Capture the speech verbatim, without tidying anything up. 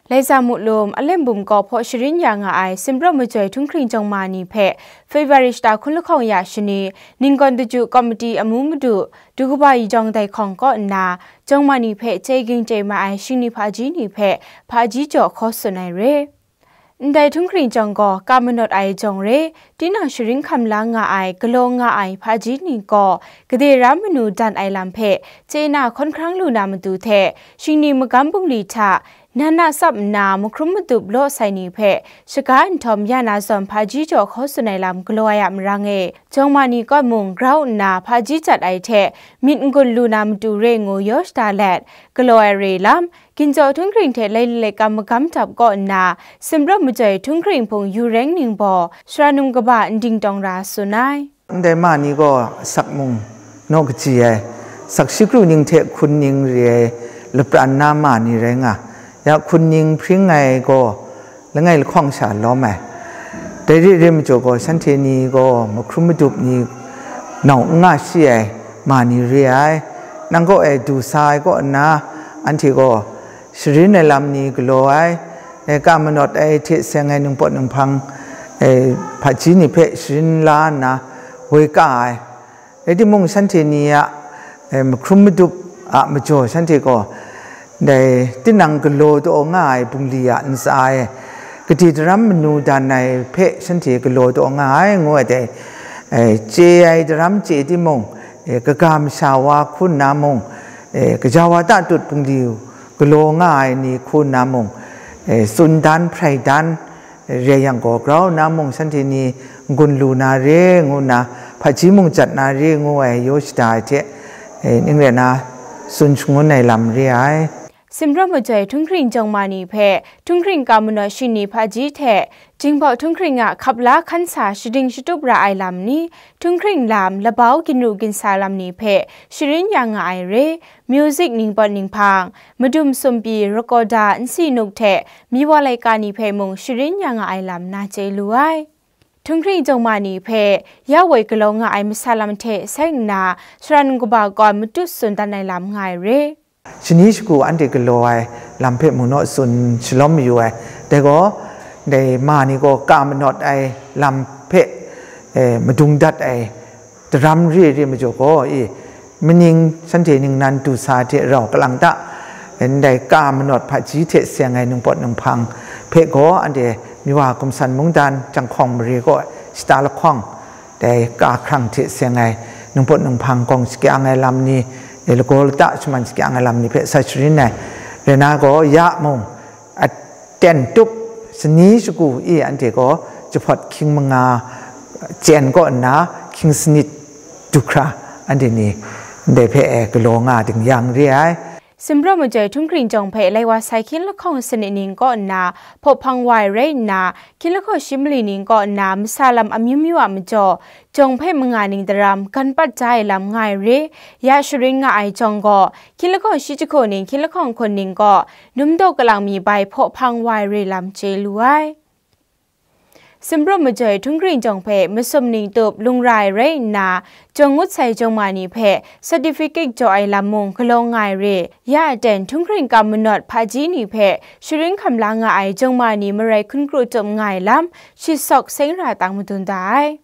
Laisa Mulum, Alem Bum kaw hpaw sharin ya nga ai Simpraw Majoi Htunghkring Jawng Ma ni hpe February shata hkun lahkawng ya shani, Ninggawn Daju Komiti amu madu, Dukaba Yijawng Dai Hkawng kaw nna, Jawng Ma ni hpe chye ging chye mai ai shingni hpaji ni hpe hpaji jaw hkaw tsun ai re. Ndai Htunghkring Jawng gaw ka manawt ai jawng re, tinang sharin hkam la nga ai, galaw nga ai hpaji ni gaw, gade ram manu dan ai lam hpe chye na hkawn hkrang lu na matu hte, shingni magam bungli hta, nan a tsap nna mahkrum madup law sai ni hpe, shaga nhtawm ya na zawn hpaji jaw hkaw tsun ai lam galaw ai a marang e, Jawng Ma ni kaw mung grau nna hpaji jat ai hte, myit n-gun lu na matu re ngu yaw shada let, galaw ai re lam, Ginjaw Htunghkring hte Laili Laikam magam dap kaw nna, Simpraw Majoi Htunghkring Hpung Yu Reng Ningbaw, Sara Num Kaba Nding Tawng Ra tsun ai. Ndai ma ni gaw asak mung naw kaji ai, asak shi kru ning hte hkun ning re ai lapran na ma ni rai nga, ya hkun ning hpring ai gaw langai lahkawng sha lawm ai. Dai re ai majaw gaw, shanhte ni gaw mahkrum madup ni nau n nga shi ai ma ni re ai. Nang kaw e du sa ai kaw nna, anhte gaw sharin ai lam ni galaw ai, e, ka manawt ai hte seng ai ningpawt ninghpang, e, hpaji ni hpe sharin la nna woi ka ai. Rai timung, shanhte ni a, e, mahkrum madup a majaw shanhte gaw, dai tinang galaw daw nga ai bungli a ntsa e, gade daram manu dan ai hpe shanhte galaw daw nga ai, ngu ai dai, e, chye ai daram chye timung, e, kaga masha wa hku nna mung, e, gaja wa ta tut bungli galaw nga ai ni hku nna mung, e, tsun dan, hprai dan, re yang gaw, grau nna mung shanhte ni n-gun lu na re ngu nna, hpaji mung jat na re ngu ai yaw shada ai hte, e, ning rai na, tsun shangun ai lam re ai. Simpraw Majoi Htunghkring Jawng Ma ni hpe Htunghkring ka manawt shingni hpaji hte, Jinghpaw Htunghkring a hkap la hkan sa shading shatup ra ai lam ni, Htunghkring lam, labau ginru ginsa lam ni hpe sharin ya nga ai re, music ningpawt ninghpang, madum sumpyi, rakoda, nsi nuk hte miwa laika ni hpe mung sharin ya nga ai lam na chye lu ai. Htunghkring Jawng Ma ni hpe ya woi galaw nga ai masa lam hte sai nna, Sara Num Kaba kaw matut tsun dan ai lam nga ai re. Shani shagu anhte galaw ai lam hpe mung naw tsun shalawm mayu ai. Dai gaw, dai ma ni gaw ka manawt ai lam hpe, e, madung dat ai daram re re majaw gaw, i, maning shanhte ningnan du sa hte rau kalang ta, ndai ka manawt hpaji hte seng ai ningpawt ninghpang hpe gaw, anhte Miwa Gumsan Mungdan Janghkawng mare gaw shata lahkawng, dai ka hkrang hte seng ai ningpawt ninghpang gawng shakyang ai lam ni, e, lagaw lata shaman shakyang ai lam ni hpe sa sharin ai. Rai na gaw, ya mung, aten tup, shani shagu i anhte gaw jahpawt hkying manga chyen kaw nna hkying sanit du hkra, anhte ni ndai hpe e galaw nga ding yang re ai. Simpraw Majoi Htunghkring Jawng hpe lai wa sai hkying lahkawng sanit ning kaw nna hpaw hpang wa ai rai nna, hkying lahkawng shi mali ning kaw nna masa lam amyu myu a majaw, jawng hpe manga ning daram gan pat ja ai lam nga ai re, ya sharin nga ai jawng gaw, hkying lahkawng shi jahku ning hkying lahkawng hkun ning kaw, num daw kalang mi bai hpaw hpang wa ai re lam chye lu ai. Simpraw Majoi Htunghkring Jawng hpe masum ning tup lung ra ai rai nna, jawng ngut sai jawng ma ni hpe certificate jaw ai lam mung galaw nga ai re, ya aten Htunghkring ka manawt hpaji ni hpe sharin hkam la nga ai jawng ma ni marai hkun kru tup nga ai lam, shi sawk seng ra tang madun da ai.